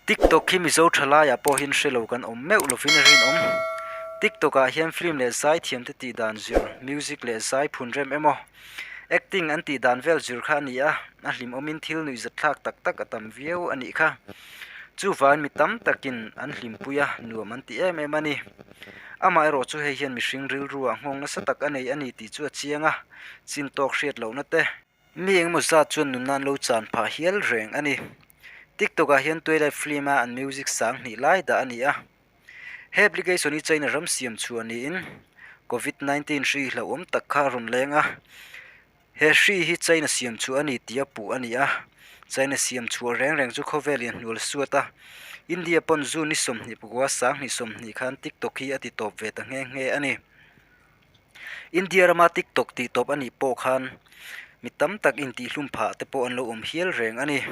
TikTok hi Mizo thalaiah pawh hian hre lo kan awm meuh lovin a rinawm. TikTok ah hian film leh zaithiam te tih dan zir, music leh zai phun rem emaw, acting an tih dan vel zir kha a ni a, a hlimawmin thil nuihzat thlak tak tak a tam viau a nih kha. Chuvangin mi tam takin an hlimpui a, nuam an ti em em a ni. Amaherawh chu hei hian mihring rilru ah nghawng nasa tak a nei a ni tih chu a chiang a, chintawk hriat lohna te, Mi engemaw zat chuan nunna an lo chan phah hial reng a ni. TikTok ah hian Twilight film a an music sang hnih lai dah a ni a. He application hi China ram siam chhuah niin Covid 19 hri hlauhawm tak kha a rawn leng a. He hri hi China siam chhuah a ni tih a puh a ni a. China siam chhuah reng reng chu khawvel in hnual suat a. India pawn June ni 20 pakua 20 20 khan TikTok hi a ti tawp ve ta nghe nghe a ni. India rama TikTok tih tawp a nih pawh khan mi tam tak intihhlum phah te pawh an lo awm hial reng a ni.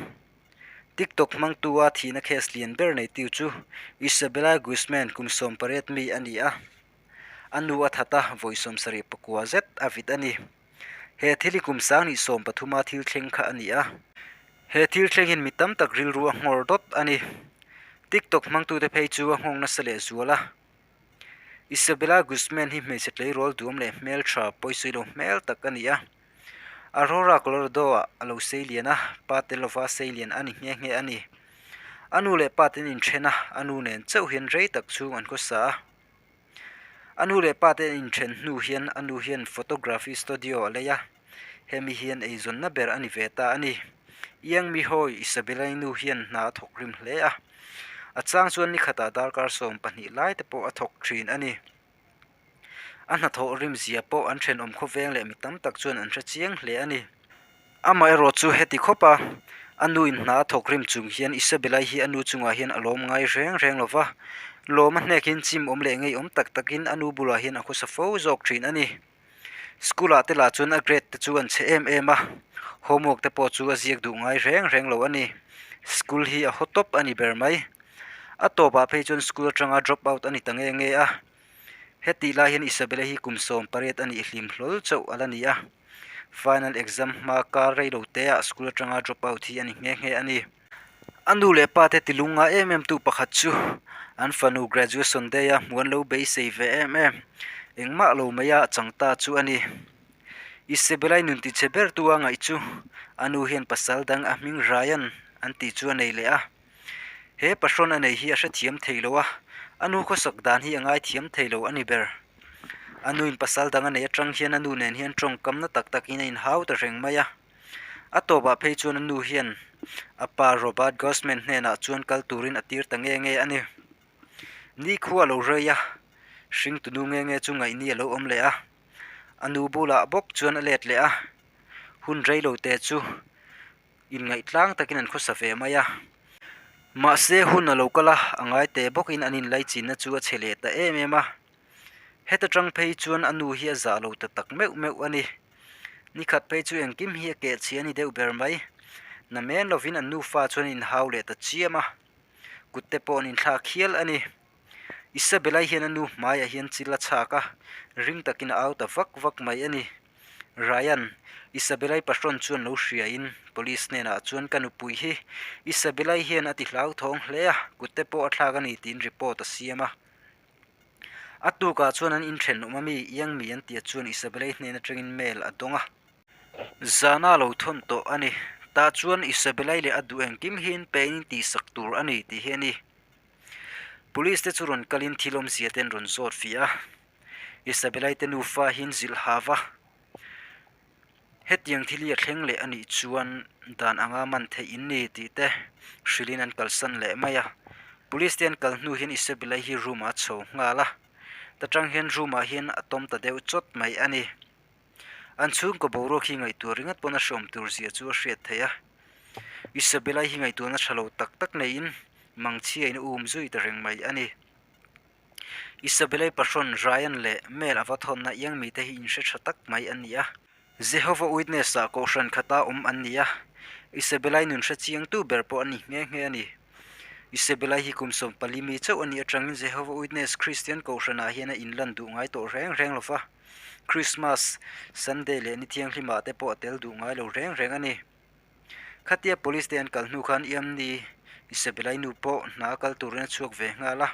TikTok hmangtu a thihna case lian ber neitu chu Isabella Guzman kum 18 mi a ni a, a nu a that a, vawi 79 zet a vit a ni. He thil hi kum 2013 a thil thleng kha a ni a, he thil thleng hian mi tam tak rilru a nghawr dawt a ni. TikTok hmangtute phei chu a nghawng nasa lehzual a. Isabella Guzman hi hmeichhe tleirawl duam leh hmeltha pawisawi lo hmel tak a ni a. Aurora, Colorado ah a lo sei lian a, pa tel lova sei lian a ni nghe nghe a ni. A nu leh pa te an inthen a, a nu nen chauh hian rei tak chhung an khawsa a. A nu leh pa te an inthen hnu hian a nu hian photography studio a lei a, hemi hian eizawnna ber a ni ve ta a ni. Iang Mihawi Isabella-i nu hian hna a thawk rim hle a. A chang chuan ni khatah darkar 12 lai te pawh a thawk thin a ni. A hnathawh rim zia pawh an thenawm khawveng leh mi tam tak chuan an hre chiang hle a ni. Amaherawh chu heti khawp a, a nu in hna a thawk rim chung hian Isabella-i hi a nu chungah hian a lawm ngai reng reng lo va, lawm a hnek hin chim awm leh ngeiawm tak takin a nu bulah hian a khawsa fo zawk thin a ni. School ah te lah chuan a grade te chu an chhe em em a, homework te pawh chu a ziak duh ngai reng reng lo a ni. School hi a haw tawp a ni ber mai. A tawpah phei chuan school atanga drop out a ni ta nge nge a. Hetih lai hian Isabella hi kum 18 a nih hlim hlawl chauh a la ni a. Final exam hma kar rei lo te ah school atanga drop out hi a ni nghe nghe a ni. A nu leh pa te tilung nga em em tu pakhat chu an fanu graduation day a hmuh an lo beisei ve em em. Engmah lo mai a chang ta chu a ni. Isabella-i nun tichhe ber tu a ngaih chu a nu hian pasal dang a hming Ryan an tih chu a nei leh a. He pahrawn a nei hi a hrethiam thei lo a, a nu khawsak dan hi a ngaithiam thei lo a ni ber. A nuin pasal dang a nei atang hian a nu nen hian tawngkamna tak takin a inhau ta reng mai a. A tawpah phei chuan a nu hian a pa Robert Gosman hnenah chuan kal turin a tir ta nge nge a ni. Nikhua a lo rei a, hringtunu nge nge chu ngaihni a lo awm leh a. A nu bulah bawk chuan a let leh a, hun rei lo te chu inngaihtlang takin an khawsa ve mai a. Mahse hun a lo kal a, a ngai te bawkin an inlaichinna chu a che leh ta em em a. Heta tang phei chuan a nu hi a zah lo ta tak meuh meuh a ni. Nikhat phei chu engkim hi a keh chhi a ni deuh ber mai. Na men lovin an nufa chuan an inhau leh ta chiam a, kut te pawh an inthlak hial a ni. Isabella-i hian a nu hmaiah hian chil a chhak a, ring takin a au ta vak vak mai a ni. Ryan, Isabella-i pahrawn chuan lo hriain police hnenah chuan ka nupui hi Isabella-i hian a ti hlauthawng hle a, kut te pawh a thlak a ni tiin report a siam a. A tukah chuan an inthenawm a mi iang mi an tih chuan Isabella-i hnen atangin mail a dawng a. Zana lo thawn tawh a ni. Tah chuan Isabella-i leh a duh engkim hi in pein in tihsak tur a ni tih hi a ni. Police te chu rawn kalin thil awmzia te an rawn zawt fih a. Isabella-i te nufa hi an zilh hav a. Hetiang thil hi a thleng leh a nih chuan dan anga man theih in ni tih te hrilhin an kalsan leh mai a. Police te an kal hnu hian Isabella hi room ah a chho nghal a, ta tang hian room ah hian a tawm ta deuh chawt mai a ni. An chhungkaw boruak hi ngaihtuah ringawt pawn a hreawm tur zia chu a hriat theih a. Isabella hi ngaihtuahna tha lo tak tak neiin mangchhia in a um zui ta reng mai a ni. Isabella-i pahrawn Ryan leh Mel a va thawnna iang mite hi inhre tha tak mai an ni a. Jehovah Witness-ah kohhran khata awm an ni a, Isabella-i nun hre chiangtu ber pawh a ni nghe nghe a ni. Isabella-i hi kum 14 mi chauh a nih atangin Jehovah Witness Kristian kohhranah hian a inlan duh ngai tawh reng reng lo va, Krismas, Sunday leh Ni Thianghlimah te pawh a tel duh ngai lo reng reng a ni. Khatia police te an kal hnu khan Iamni Isabella-i nu pawh hna a kal turin a chhuak ve nghal a.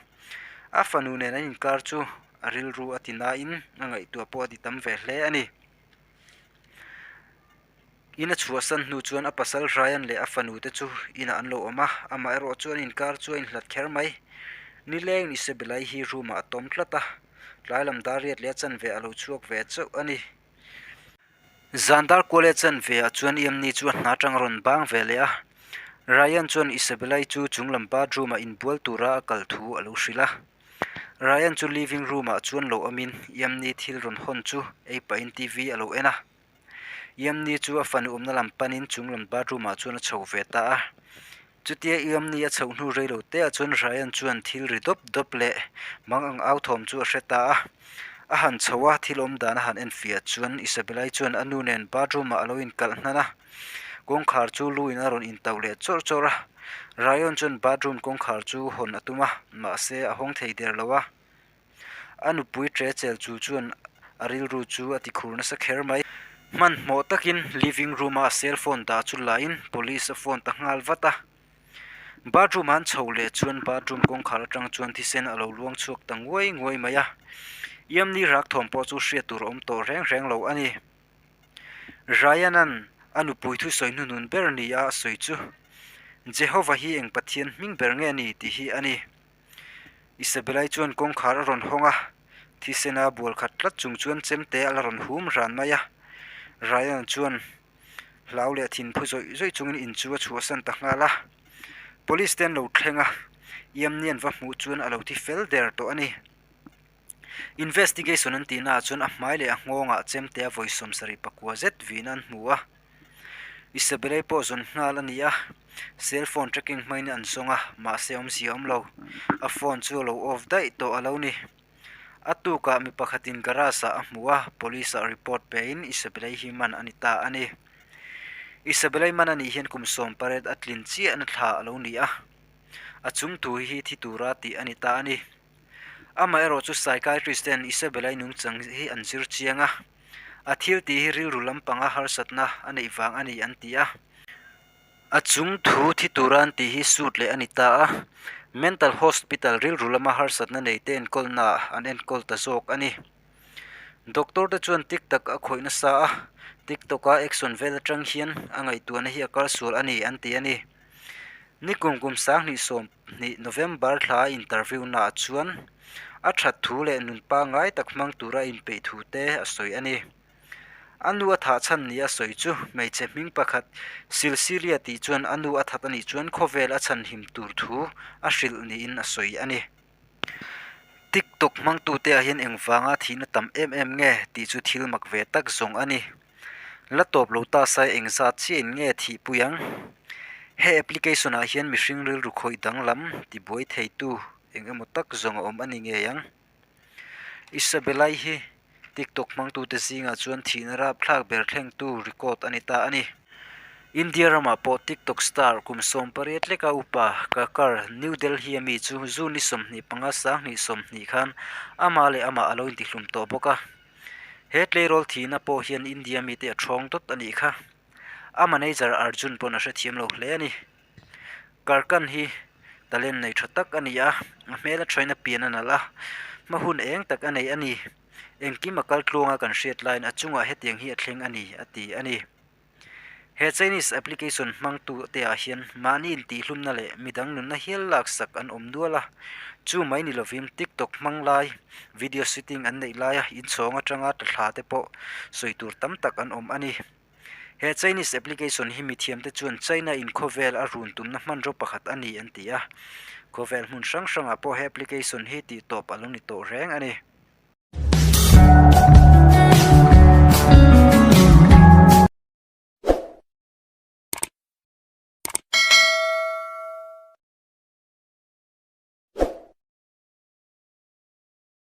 A fanu nen an inkar chu a rilru a ti nain a ngaihtuah pawh a ti tam ve hle a ni. In a chhuahsan hnu chuan a pasal Ryan leh a fanu te chu inah an lo awm a, amah erawh chu an inkar chu a inhlat kher mai. Nileng Isabella-i hi room ah a tawm tlat a, tlai lam dar riat leh a chanve a lo chhuak ve chauh a ni. Zan dar kual leh a chanve ah chuan Iamni chu a hna atang a rawn bang ve leh a, Ryan chuan Isabella-i chu chunglam bathroom ah inbual tura a kal thu a lo hrilh a. Ryan chu living room ah chuan lo awmin Iamni thil rawn hawn chu ei pahin TV a lo en a. Iamni chu a fanu awmna lam panin chung lam bathroom ah chuan a chho ve ta a. Chutia Iamni a chhoh hnu rei lo te ah chuan Ryan chuan thil ri dawp dawp leh mang ang au thawm chu a hre ta a. A han chho a, thil awm dan a han en fiah chuan Isabella-i chuan a nu nen bathroom ah a lo inkalh hnan a. Kawngkhar chu lu in a rawn intauh leh chawrh chawrh a. Ryan chuan bathroom kawngkhar chu hawn a tum a, mahse a hawng thei der lo a. A nupui ṭe chel chu chuan a rilru chu a ti khur nasa kher mai. Hmanhmawh takin living room a cell phone dah chu lain police a phone ta nghal vat a. Bathroom ah an chho leh chuan bathroom kawngkhar atang chuan thisen a lo luang chhuak ta nguai nguai mai a. Iamni rak thawm pawh chu hriat tur a awm tawh reng reng lo a ni. Ryan-a'n a nupui thusawi hnuhnun ber ni a a sawi chu, Jehovah hi eng Pathian hming ber nge ni tih hi a ni. Isabella-i chuan kawngkhar a rawn hawng a, thisena bual khat tlat chung chuan chemte a la rawn hum ran mai a. Ryan chuan hlau leh thin phu zawih zawih chungin in chu a chhuahsan ta nghal a. Police te an lo thleng a, Iamni an va hmuh chuan a lo thi fel der tawh a ni. Investigation an tihnaah chuan a hmai leh a nghawngah chemte a vawi 70 pakua zet vin an hmu a. Isabelle pawh zawn nghal a ni a, cell phone tracking hmangin an zawng a, mahse awmzia a awm lo. A phone chu a lo off daih tawh a lo ni. A tukah mi pakhatin garage ah a hmu a, police ah report pein Isabelle hi man a ni ta a ni. Isabelle man a nih hian kum 18 a tlin chiahna thla a lo ni a, a chung thu hi thi tura tih a ni ta a ni. Amaherawh chu psychiatrist ten Isabelle nungchang hi an zir chiang a, A thil tih hi rilru lampanga harsatna a neih vang a ni an ti a. A chung thu thi tura an tih hi sut leh a ni ta a, Mental Hospital rilru lama harsatna nei te enkawlnaah an enkawl ta zawk a ni. Doctor te chuan TikTok a khawih nasa a, TikTok a action vel atang hian a ngaihtuahna hi a kal sual a ni an ti a ni. Nikum kum 2020 November thla interview naah chuan a that thu leh nun pangngai tak hmang tura inpeih thu te a sawi a ni. A nu a thah chhan ni a sawi chu hmeichhe hming pakhat Silsilia tih chuan a nu a that a nih chuan khawvel a chhanhim tur thu a hrilh niin a sawi a ni. TikTok hmangtute ah hian engvanga thihna tam em em nge tih chu thil mak ve tak zawng a ni. La tawp lo ta sai engzat chiahin nge thihpui ang? He application ah hian mihring rilru khawih danglam tibuai theitu eng emaw tak zawng a awm a ni ngei ang. Isabella-i hi TikTok hmangtute zingah chuan thihna rapthlak ber thlengtu record a ni ta a ni. India ramah pawh TikTok star kum 18 leka upa Kakar, New Delhi-a mi chu June ni 25 2020 khan amah leh amah a lo intihlum tawh bawk a. He tleirawl thihna pawh hian India mite a ṭhawng dawt a nih kha. A manager Arjun pawn a hrethiam lo hle a ni. Karkan hi talent nei tha tak a ni a, a hmel a thain a pian a nalh a, hma hun eng tak a nei a ni. Engkim a kal tluanga kan hriat laiin a chungah hetiang hi a thleng a ni, a ti a ni. He Chinese application hmangtu te ah hian mahni intihlumna leh midang nunna hial laksak an awm nual a, chu mai ni lovin TikTok hmang lai, video shooting an neih laia inchhawng atanga tla thla te pawh sawi tur tam tak an awm a ni. He Chinese application hi mithiamte chuan China in khawvel a run tumna hmanraw pakhat a ni an ti a. Khawvel hmun hrang hrangah pawh he application hi tihtawp a lo ni tawh reng a ni.